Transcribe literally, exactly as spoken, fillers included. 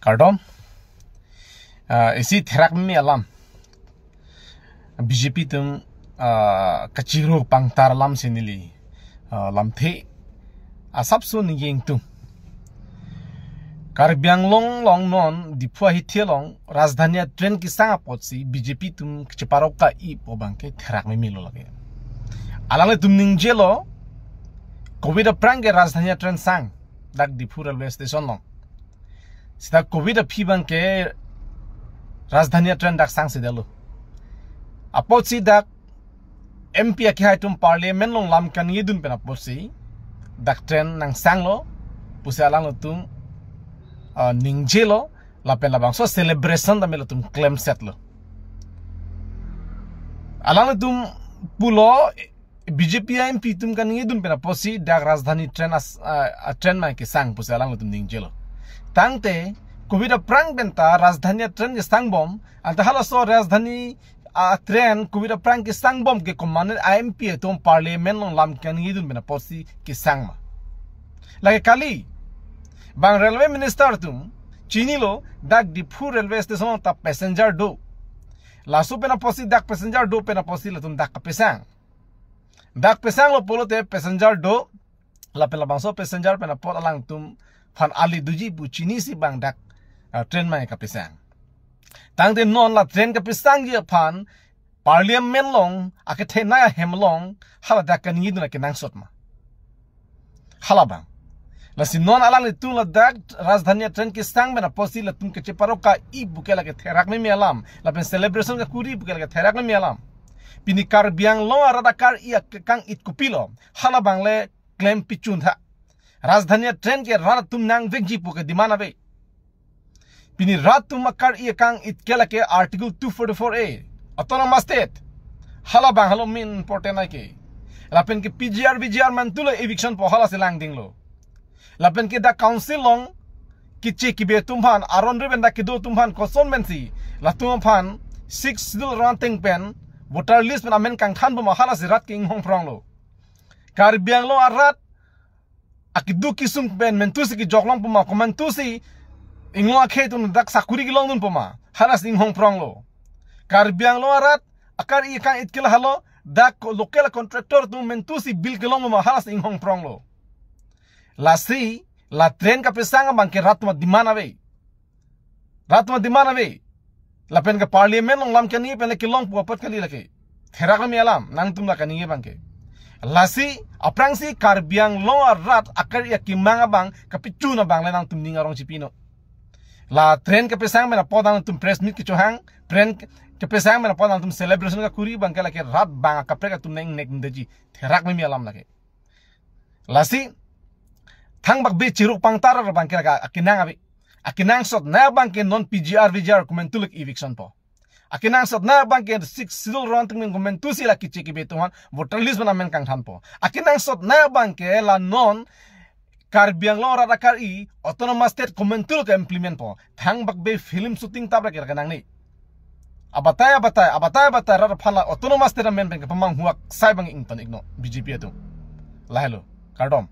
Kardom. Ah, isi therak meme alam. B J P atum, ah, kachiruk pangtar alam si neli, ah, lamthe asapso ningje ingtung. Karbi Anglong along non Diphu ahithe along Rajdhani atrain kesang apotsi B J P atum kacheparok ka-ipo abangke therak meme lo lake. Alanglitum ningjelo, covid aphrang ke Rajdhani atrain sang, dak Diphu railway station along. Seta covid aphi abangke Rajdhani atrain dak sangsedetlo. Apotsi dak M P akehai atum parliament along lam kaningjedun pen apotsi dak train nangsanglo pusi alanglitum, ah, ningjelo, lapen labangso celebration tame latum klemsetlo. Alanglitum pulo, B J P M P atum kaningjedun pen apotsi dak Rajdhani train as-, ah, ah, train ma kesang pusi alanglitum ningjelo. Tangte covid aphrang penta Rajdhani atrain kesangbom, anta halaso Rajdhani atrain covid aphrang kesangbom ke komatne M P atum parliament along lam kaningjedun pen apotsi kesang ma? Lake kali, bang railway minister atum chinilo, dak Diphu railway station ta passenger do. Laso pen apotsi dak passenger do pen apotsi latum dak kapesang. Dak pesanglo pulote passenger do, lapen labangso passenger pen apot alangtum aphan ali doji pu chinisi bang dak, ah, train ma kapesang. Tangte non la train kapesangji aphan parliament along akethenei ahem along hala dak kaningjedun akenangsot ma? Hala bang. Lasi non alanglitum ladak Rajdhani atrain kesang pen apotsi latum kacheparok ka-ipo ke lake therak meme alam, lapen celebration kakori pu ke lake therak meme alam. Pini Karbi Anglong arat akar-i akang-it kopilo? Hala abang le klem pichun tha. Rajdhani atrain ke rat atum nangvekji pu ke demand ave. Pini rat atum akar-i akang-it ke lake Article two forty-four A, Autonomous State. Hala abang helo main important aike. Lapen ke P G R, V G R mantulo eviction po, hala si langdinglo. Lapen ke dak council along keche kebe atum aphan, aron riben dak kedo atum aphan koson pensi latum aphan Sixth Schedule ranteng pen voter list pen amen kangthanpo ma, hala si rat ke inghong phronglo. Karbi Anglong arat akeduk kesung pen mentusi kejok longpo ma, komantusi inglong akhei atum dak sakuri kelongdunpo ma, hala si inghong phronglo. Karbi Anglong arat akar-i akang-it ke lahelo, dak ko-, local contractor atum mentusi bill kelongpo ma, hala si inghong phronglo. Lasi la train kapesang abangke rat atum ademand ave. Rat atum ademand ave. Lapen ke parliament along lam kaningje pen le kelong pu apot kali lake. Therak meme alam, nangtum la kaningje abangke. Lasi aphrangsi Karbi Anglong arat akar-i akemang abang kapichun abang le nangtum ning arong chipino. La train kapesang pen apot nangtum press meet kechohang, train kapesang pen apot nangtum celebration kakori abangke lake rat bang akaprek atum neng nek deji. Therak meme alam lake. Lasi thangbak be chiruk pangtar abangke lake akenang ave. Akenangsotnei abangke non P G R V G R komantulo eviction po. Akenangsotnei abangke Sixth Schedule ranteng pen komantusi la keche kebe atum aphan voter list pen amen kangthanpo. Akenangsotnei abangke la non Karbi Anglong arat akar-i Autonomous State komantulo ke-implement po. Thangbak be film shooting tap ra ke kenangne. Abatai, abatai, abatai, abatai, rat aphan la Autonomous State amen pen kepamanghu aksai abang ington iknon B J P atum. Lahelo, kardom.